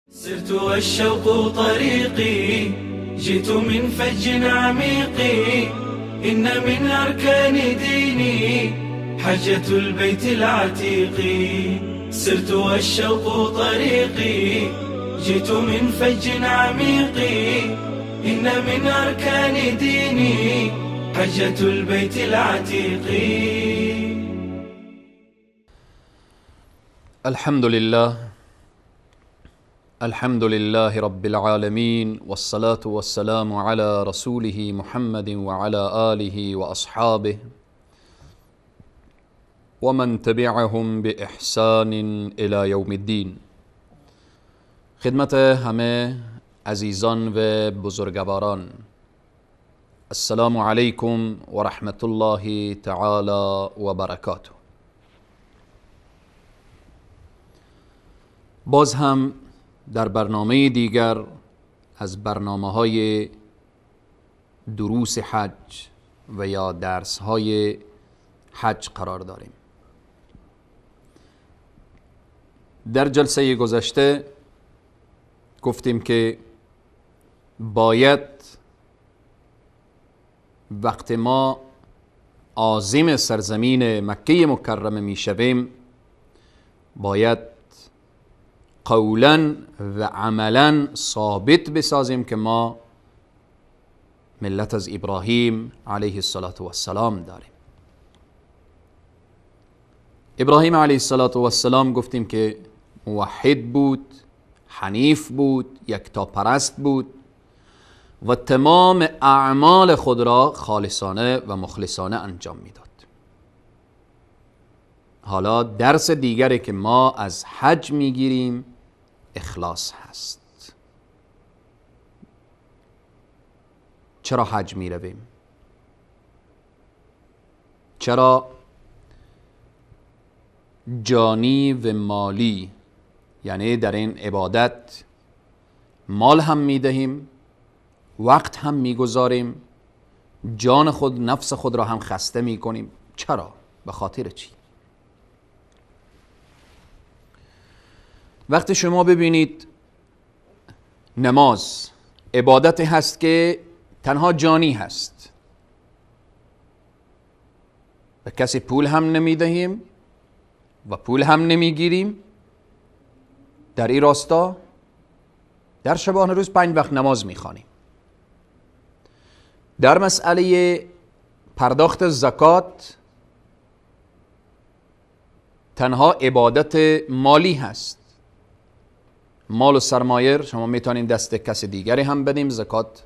سرت والشوق طريقي، جئت من فج عميق، إن من أركان ديني حجة البيت العتيق. سرت والشوق طريقي، جئت من فج عميق، إن من أركان ديني حجة البيت العتيق. الحمد لله، الحمد لله رب العالمين، والصلاة والسلام على رسوله محمد وعلى آله وأصحابه ومن تبعهم بإحسان إلى يوم الدین. خدمت همه عزیزان و بزرگواران، السلام علیکم و رحمت الله تعالی و برکاته. باز هم در برنامه دیگر از برنامه‌های دروس حج و یا درس‌های حج قرار داریم. در جلسه گذشته گفتیم که باید وقت ما عازم سرزمین مکه مکرمه میشویم، باید قولا و عملا ثابت بسازیم که ما ملت از ابراهیم علیه الصلاة والسلام داریم. ابراهیم علیه الصلاة والسلام گفتیم که موحد بود، حنیف بود، یکتاپرست بود و تمام اعمال خود را خالصانه و مخلصانه انجام میداد. حالا درس دیگری که ما از حج میگیریم اخلاص هست. چرا حج می رویم؟ چرا جانی و مالی، یعنی در این عبادت مال هم می دهیم، وقت هم می گذاریم، جان خود، نفس خود را هم خسته می کنیم؟ چرا؟ به خاطر چی؟ وقتی شما ببینید نماز عبادت هست که تنها جانی هست، به کسی پول هم نمی دهیم و پول هم نمی گیریم، در این راستا در شبانه روز 5 وقت نماز می خوانیم. در مسئله پرداخت زکات تنها عبادت مالی هست. مال و سرمایه شما میتونید دست کس دیگری هم بدیم، زکات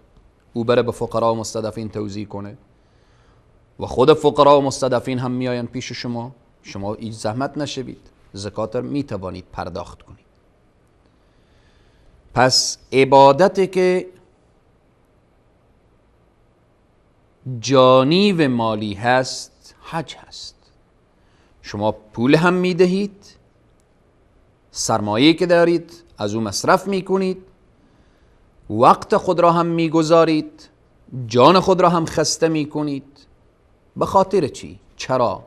او بره به فقرا و مستضعفین توزیع کنه و خود فقرا و مستضعفین هم میآیند پیش شما، شما هیچ زحمت نشوید، زکات رو میتوانید پرداخت کنید. پس عبادتی که جانی و مالی هست حج هست. شما پول هم میدهید، سرمایه که دارید از او مصرف میکنید، وقت خود را هم میگذارید، جان خود را هم خسته میکنید. به خاطر چی؟ چرا؟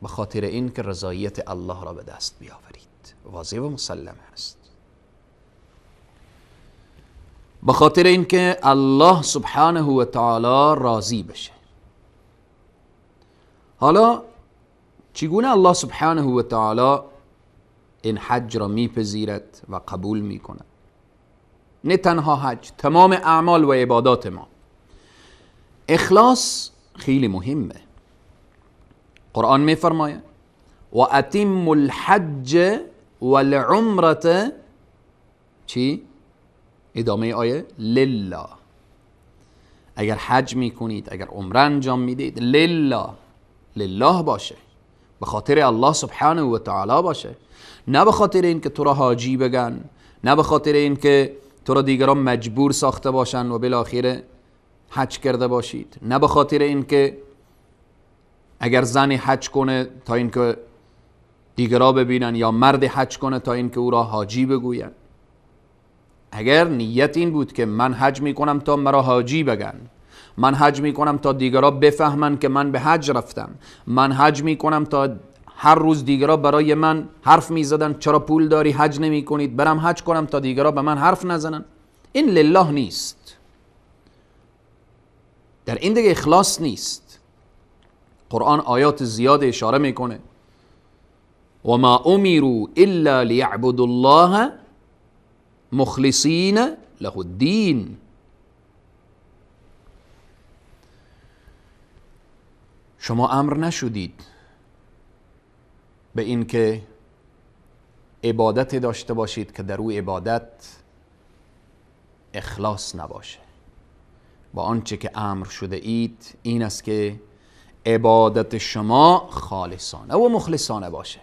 به خاطر این که رضایت الله را به دست بیاورید. واضح و مسلم هست. به خاطر اینکه الله سبحانه و تعالی راضی بشه. حالا چگونه الله سبحانه و تعالی این حج را میپذیرد و قبول میکند؟ نه تنها حج، تمام اعمال و عبادات ما. اخلاص خیلی مهمه. قرآن میفرماید و اتم الحج والعمرة، چی؟ ادامه آیه لله. اگر حج میکنید، اگر عمره انجام میدید، لله، لله باشه، به خاطر الله سبحانه و تعالی باشه، نه به خاطر اینکه تو را حاجی بگن، نه به خاطر اینکه تو را دیگران مجبور ساخته باشن و بالاخره حج کرده باشید، نه به خاطر اینکه اگر زنی حج کنه تا اینکه دیگران ببینن یا مرد حج کنه تا اینکه او را حاجی بگوین. اگر نیت این بود که من حج میکنم تا مرا حاجی بگن، من حج میکنم تا دیگران بفهمن که من به حج رفتم، من حج میکنم تا هر روز دیگرا برای من حرف میزدن چرا پول داری حج نمی کنید، برم حج کنم تا دیگرا به من حرف نزنن. این لله نیست، در این دیگه اخلاص نیست. قرآن آیات زیاد اشاره میکنه و ما امروا الا لیعبدوا الله مخلصین له الدین. شما امر نشدید به این که عبادت داشته باشید که در او عبادت اخلاص نباشه. با آنچه که امر شده اید این است که عبادت شما خالصانه و مخلصانه باشه.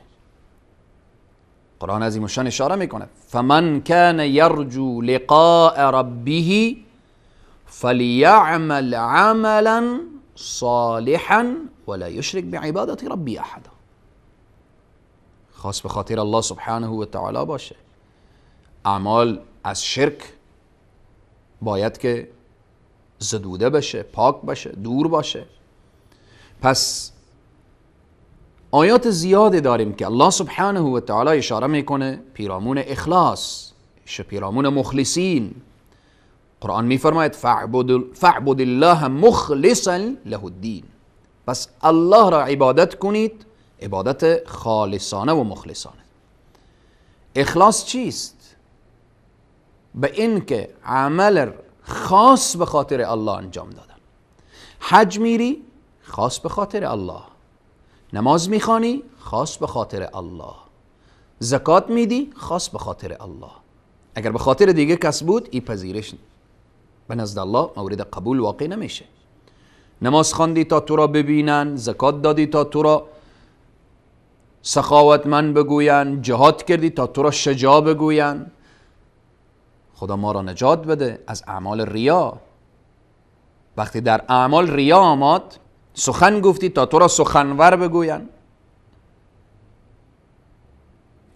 قرآن عظیم الشان اشاره میکنه فمن کان یرجو لقاء ربه فلیعمل عملا صالحا ولا یشرک بعبادت ربی احدا. خاص به خاطر الله سبحانه و تعالی باشه. اعمال از شرک باید که زدوده بشه، پاک بشه، دور باشه. پس آیات زیاده داریم که الله سبحانه و تعالی اشاره میکنه پیرامون اخلاص، پیرامون مخلصین. قرآن میفرماید فاعبد الله مخلصا له الدین. پس الله را عبادت کنید، عبادت خالصانه و مخلصانه. اخلاص چیست؟ به اینکه عمل خاص به خاطر الله انجام دادن. حج میری خاص به خاطر الله، نماز میخوانی خاص به خاطر الله، زکات میدی خاص به خاطر الله. اگر به خاطر دیگه کس بود ای پذیرش به نزد الله مورد قبول واقع نمیشه. نماز خواندی تا تو را ببینن، زکات دادی تا تو را سخاوتمند بگوین، جهاد کردی تا تو را شجاع بگوین. خدا ما را نجات بده از اعمال ریا. وقتی در اعمال ریا آمد، سخن گفتی تا تو را سخنور بگوین.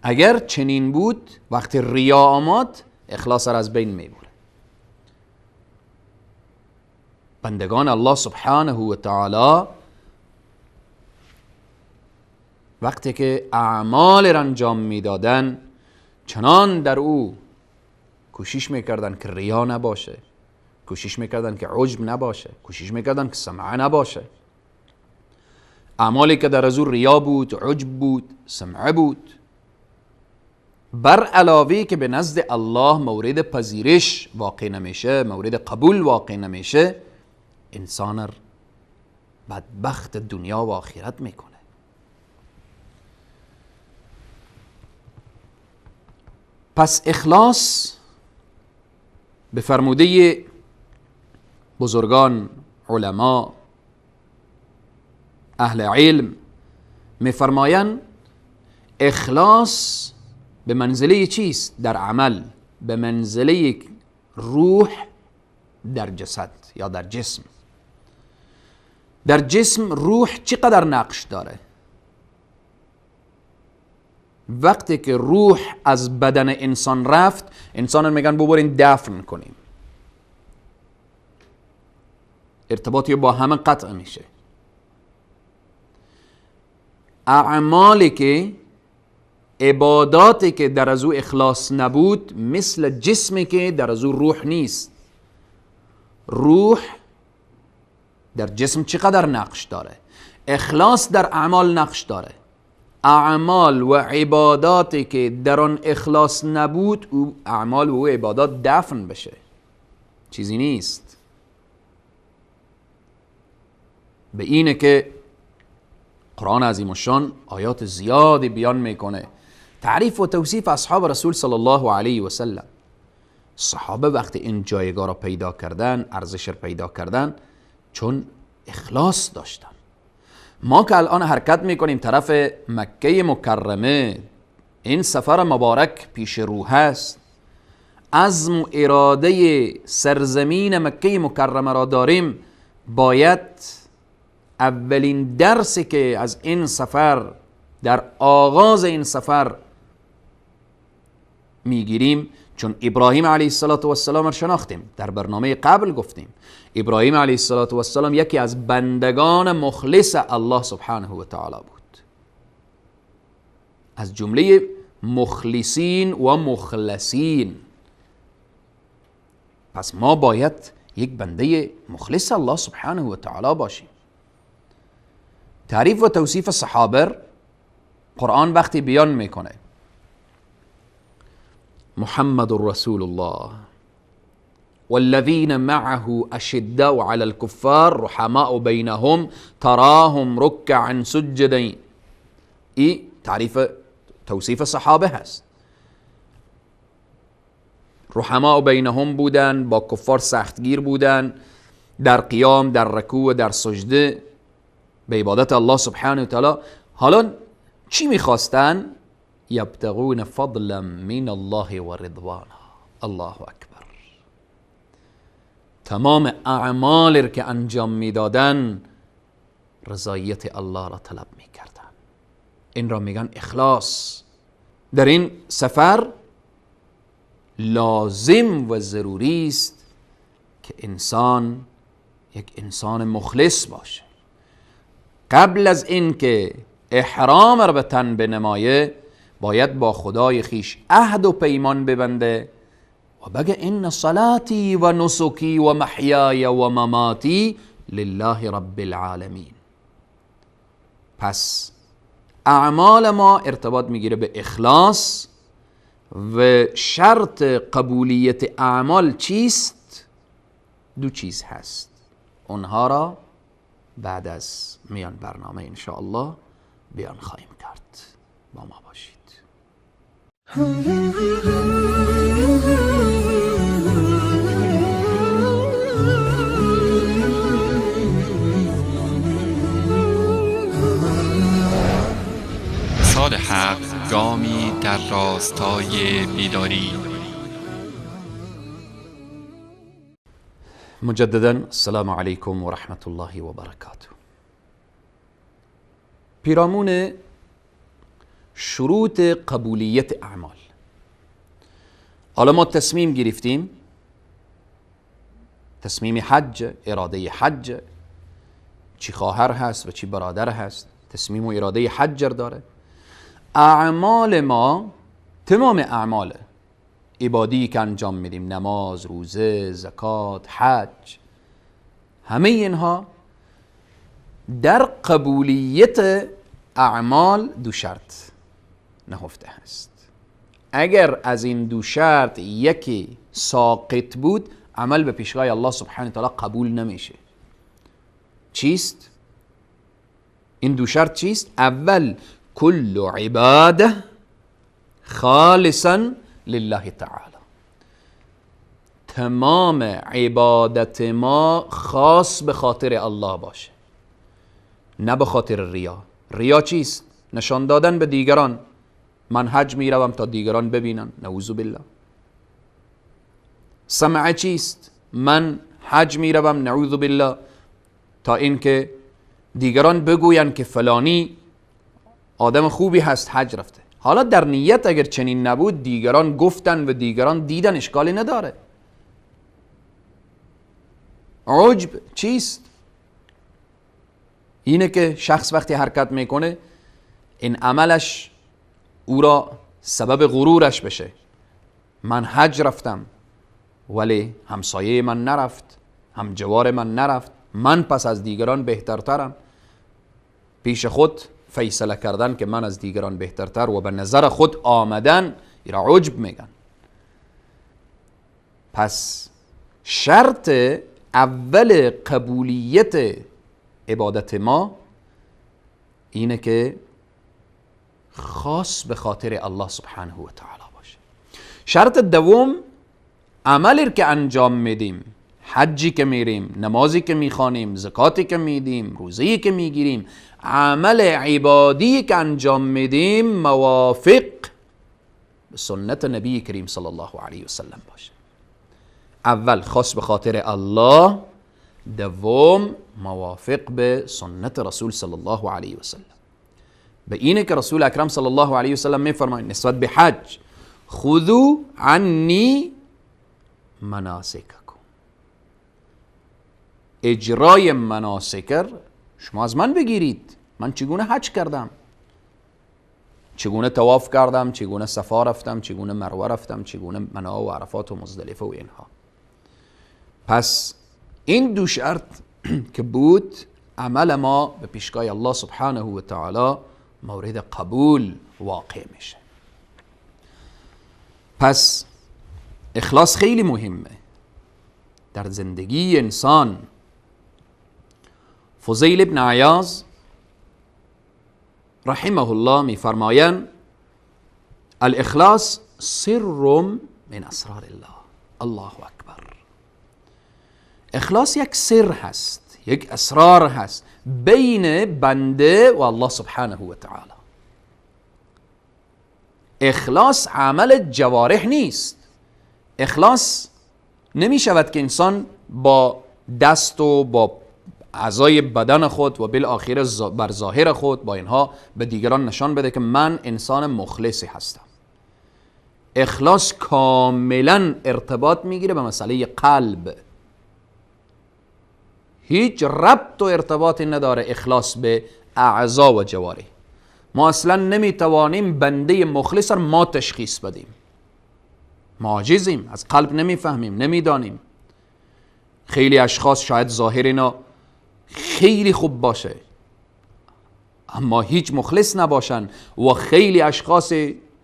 اگر چنین بود وقتی ریا آمد اخلاص را از بین میبره. بندگان الله سبحانه و تعالی وقتی که اعمال را انجام میدادن چنان در او کوشش میکردن که ریا نباشه، کوشش میکردن که عجب نباشه، کوشش میکردن که سمعه نباشه. اعمالی که در از او ریا بود، عجب بود، سمعه بود، بر علاوه که به نزد الله مورد پذیرش واقع نمیشه، مورد قبول واقع نمیشه، انسان بدبخت دنیا و آخرت میکنه. پس اخلاص به فرموده بزرگان، علما، اهل علم میفرمایند اخلاص به منزله چیست در عمل؟ به منزله روح در جسد یا در جسم. در جسم روح چقدر نقش داره؟ وقتی که روح از بدن انسان رفت، انسان میگن ببرین دفن کنیم، ارتباطی با همه قطع میشه. اعمالی که عباداتی که در از او اخلاص نبود مثل جسمی که در از او روح نیست. روح در جسم چقدر نقش داره؟ اخلاص در اعمال نقش داره. اعمال و عباداتی که در آن اخلاص نبود، او اعمال و عبادات دفن بشه، چیزی نیست. به اینه که قرآن عظیم الشان آیات زیادی بیان میکنه تعریف و توصیف اصحاب رسول صلی الله علیه و سلم. صحابه وقتی این جایگاه را پیدا کردن، ارزش را پیدا کردن، چون اخلاص داشتن. ما که الان حرکت میکنیم طرف مکه مکرمه، این سفر مبارک پیش رو هست، عزم و اراده سرزمین مکه مکرمه را داریم، باید اولین درسی که از این سفر در آغاز این سفر میگیریم، چون ابراهیم علیه السلام را شناختیم، در برنامه قبل گفتیم ابراهیم علیه السلام یکی از بندگان مخلص الله سبحانه و تعالی بود. از جمله مخلصین و مخلصین. پس ما باید یک بنده مخلص الله سبحانه و تعالی باشیم. تعریف و توصیف صحابه قرآن وقتی بیان میکنه، محمد رسول الله والذین معه اشداء علی الكفار رحماء بینهم تراهم رکعا سجدا. ای تعریف توصیف صحابه هست. رحماء بینهم بودن، با کفار سختگیر بودن، در قیام، در رکوع و در سجده به عبادت الله سبحانه و تعالی. حالا چی میخواستن؟ یبتغون فضلا من الله و رضوانا. الله اکبر. تمام اعمال که انجام میدادن رضایت الله را طلب میکردن. این را میگن اخلاص. در این سفر لازم و ضروری است که انسان یک انسان مخلص باشه. قبل از اینکه احرام را به تن بنمایه باید با خدای خیش عهد و پیمان ببنده و بگه ان صلاتی و نسکی و محیای و مماتی لله رب العالمین. پس اعمال ما ارتباط میگیره به اخلاص و شرط قبولیت اعمال چیست؟ دو چیز هست، اونها را بعد از میان برنامه انشاءالله بیان خواهیم کرد. با ما باشید. سال حق گامی در راستای بیداری. مجددا السلام علیکم و رحمت الله و برکاته. پیرامون شروط قبولیت اعمال، حالا ما تصمیم گرفتیم، تصمیم حج، اراده حج، چی خواهر هست و چی برادر هست، تصمیم و اراده حج داره. اعمال ما، تمام اعمال عبادی که انجام میدیم، نماز، روزه، زکات، حج، همه اینها در قبولیت اعمال دو شرط نهفته هست. اگر از این دو شرط یکی ساقط بود، عمل به پیشگاه الله سبحانه وتعالی قبول نمیشه. چیست؟ این دو شرط چیست؟ اول، کل عباده خالصا لله تعالی. تمام عبادت ما خاص به خاطر الله باشه، نه به خاطر ریا. ریا چیست؟ نشان دادن به دیگران. من حج میروم تا دیگران ببینن، نعوذ بالله. سمعه چیست؟ من حج میروم، نعوذ بالله، تا اینکه دیگران بگوین که فلانی آدم خوبی هست، حج رفته. حالا در نیت اگر چنین نبود، دیگران گفتن و دیگران دیدن، اشکالی نداره. عجب چیست؟ اینه که شخص وقتی حرکت میکنه این عملش او را سبب غرورش بشه. من حج رفتم ولی همسایه من نرفت، همجوار من نرفت، من پس از دیگران بهترترم. پیش خود فیصله کردن که من از دیگران بهترتر و به نظر خود آمدن، ایرا عجب میگن. پس شرط اول قبولیت عبادت ما اینه که خاص به خاطر الله سبحانه و تعالی باشه. شرط دوم، عملی که انجام میدیم، حجی که میریم، نمازی که میخوانیم، زکاتی که میدیم، روزه‌ای که میگیریم، عمل عبادی که انجام میدیم موافق به سنت نبی کریم صلی الله علیه وسلم باشه. اول خاص به خاطر الله، دوم موافق به سنت رسول صلی الله علیه وسلم. به اینه که رسول اکرم صلی الله علیه وسلم میفرماید نسبت به حج، خذوا عنی مناسککم، اجرای مناسک شما از من بگیرید، من چگونه حج کردم، چگونه طواف کردم، چگونه صفا رفتم، چگونه مروه رفتم، چگونه منا و عرفات و مزدلفه و اینها. پس این دو شرط که بود، عمل ما به پیشگاه الله سبحانه و تعالی مورد قبول واقع میشه. پس اخلاص خیلی مهمه در زندگی انسان. فضیل ابن عیاض رحمه الله میفرمایند الاخلاص سر من اسرار الله. الله اکبر. اخلاص یک سر هست، یک اسرار هست بین بنده و الله سبحانه و تعالی. اخلاص عمل جوارح نیست. اخلاص نمی شود که انسان با دست و با اعضای بدن خود و بالآخره بر ظاهر خود با اینها به دیگران نشان بده که من انسان مخلصی هستم. اخلاص کاملا ارتباط میگیره به مسئله قلب. هیچ ربط و ارتباطی نداره اخلاص به اعضا و جوارح. ما اصلا نمیتوانیم بنده مخلص را ما تشخیص بدیم. ما عاجزیم، از قلب نمیفهمیم، نمیدانیم. خیلی اشخاص شاید ظاهر اینا خیلی خوب باشه اما هیچ مخلص نباشن، و خیلی اشخاص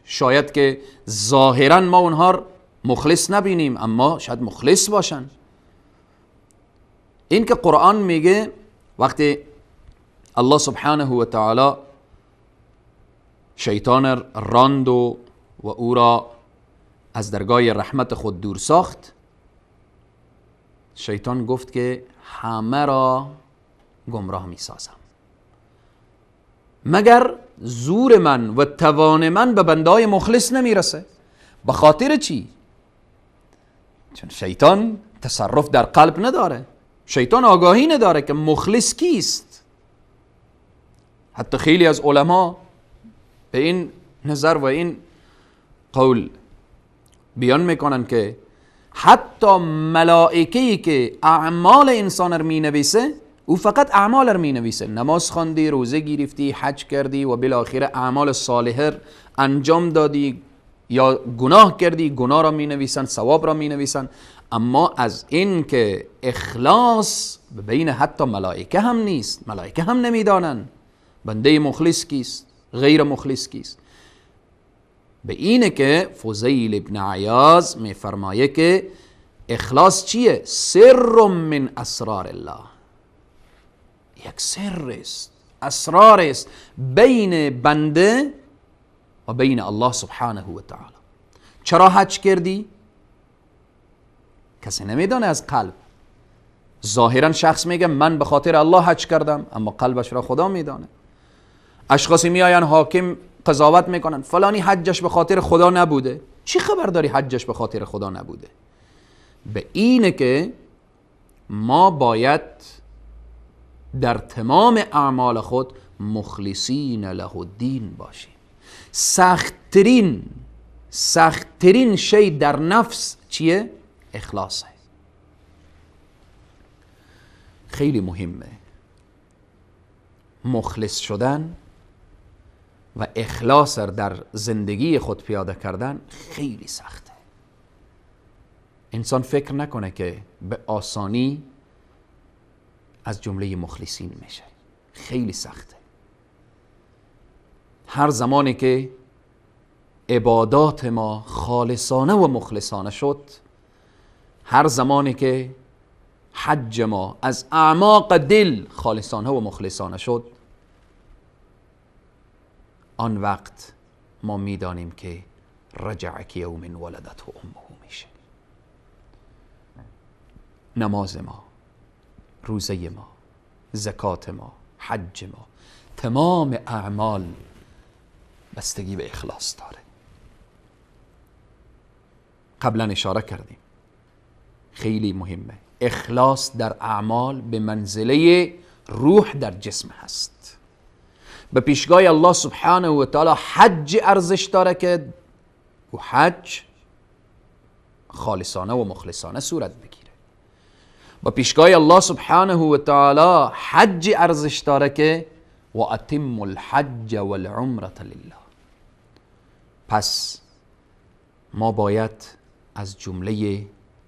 شاید که ظاهرا ما اونها مخلص نبینیم اما شاید مخلص باشن. این که قرآن میگه وقتی الله سبحانه و تعالی شیطان راند و او را از درگاه رحمت خود دور ساخت، شیطان گفت که همه را گمراه می سازم مگر زور من و توان من به بندهای مخلص نمیرسه. به خاطر چی؟ چون شیطان تصرف در قلب نداره، شیطان آگاهی نداره که مخلص کیست. حتی خیلی از علما به این نظر و این قول بیان میکنن که حتی ملائکه‌ای که اعمال انسان رو مینویسه، او فقط اعمال رو مینویسه، نماز خواندی، روزه گرفتی، حج کردی و بالاخره اعمال صالحه انجام دادی یا گناه کردی، گناه را مینویسن، ثواب را مینویسن. اما از این که اخلاص بین حتی ملائکه هم نیست، ملائکه هم نمیدانن بنده مخلص کیست، غیر مخلص کیست. به اینه که فضیل ابن عیاض میفرمایه که اخلاص چیه؟ سر من اسرار الله. یک سر است، اسرار است بین بنده و بین الله سبحانه و تعالی. چرا حج کردی؟ کسی نمیدانه از قلب. ظاهرا شخص میگه من به خاطر الله حج کردم، اما قلبش را خدا میدانه. اشخاصی میآیند حاکم قضاوت میکنن فلانی حجش به خاطر خدا نبوده. چی خبر داری حجش به خاطر خدا نبوده؟ به اینه که ما باید در تمام اعمال خود مخلصین له الدین باشیم. سختترین شی در نفس چیه؟ اخلاصه. خیلی مهمه مخلص شدن و اخلاص در زندگی خود پیاده کردن خیلی سخته. انسان فکر نکنه که به آسانی از جمله مخلصین میشه، خیلی سخته. هر زمانی که عبادات ما خالصانه و مخلصانه شد، هر زمانی که حج ما از اعماق دل خالصانه و مخلصانه شد، آن وقت ما میدانیم که رجع که یوم ولدته امه میشه. نماز ما، روزه ما، زکات ما، حج ما، تمام اعمال بستگی به اخلاص داره. قبلا اشاره کردیم، خیلی مهمه اخلاص در اعمال به منزله روح در جسم هست. به پیشگاه الله سبحانه و تعالی حج ارزش داره که و حج خالصانه و مخلصانه صورت بگیره. با پیشگاه الله سبحانه و تعالی حج ارزش داره که و اتم الحج والعمرة لله. پس ما باید از جمله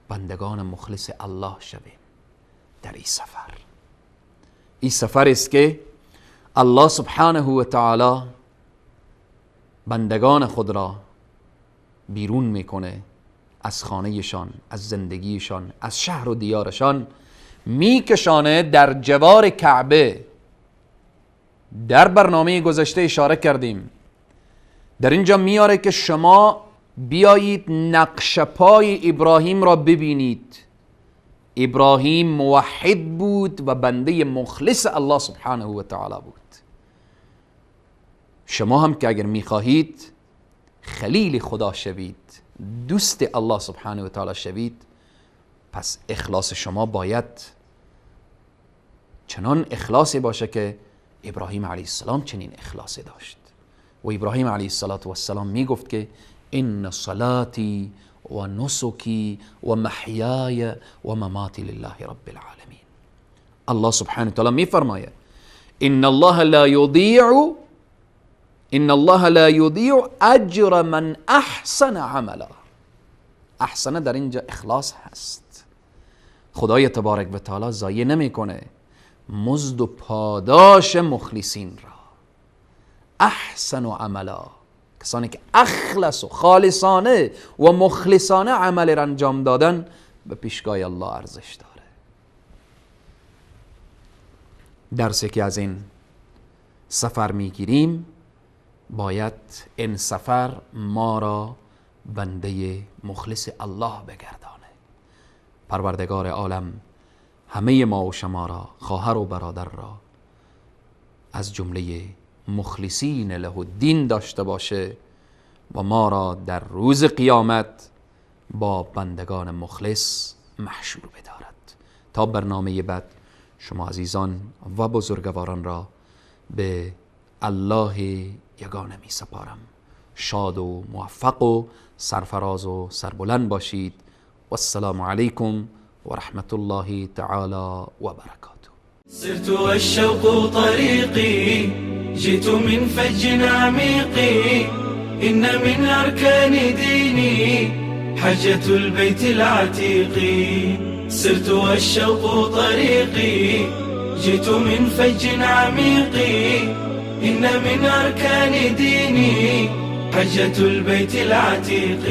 بندگان مخلص الله شویم در این سفر. این سفر است که الله سبحانه و تعالی بندگان خود را بیرون میکنه از خانهشان، از زندگیشان، از شهر و دیارشان، میکشانه در جوار کعبه. در برنامه گذشته اشاره کردیم، در اینجا میاره که شما بیایید نقش پای ابراهیم را ببینید. ابراهیم موحد بود و بنده مخلص الله سبحانه و تعالی بود. شما هم که اگر میخواهید خلیل خدا شوید، دوست الله سبحانه و تعالی شوید، پس اخلاص شما باید چنان اخلاصی باشه که ابراهیم علیه السلام چنین اخلاصی داشت. و ابراهیم علیه السلام میگفت که ان صلاتی و نسکی و محیای و مماتی لله رب العالمین. الله سبحانه و تعالی میفرماید ان الله لا یضیع اجر من احسن عملا. احسن در اینجا اخلاص هست. خدای تبارک و تعالی ضایع نمیکنه مزد و پاداش مخلصین را. احسن عملا، کسانی که اخلص و خالصانه و مخلصانه عمل را انجام دادن به پیشگاه الله ارزش داره. درسی که از این سفر میگیریم، باید این سفر ما را بنده مخلص الله بگردانه. پروردگار عالم همه ما و شما را، خواهر و برادر را از جمله مخلصین له الدین داشته باشه و ما را در روز قیامت با بندگان مخلص محشور بدارد. تا برنامه بعد شما عزیزان و بزرگواران را به الله یگانه می سپارم. شاد و موفق و سرفراز و سربلند باشید. والسلام علیکم و رحمت الله تعالی و برکاته. سرت والشوق طريقي، جئت من فج عميق، إن من أركان ديني حجة البيت العتيق. سرت والشوق طريقي، جئت من فج عميق، إن من أركان ديني حجة البيت العتيق.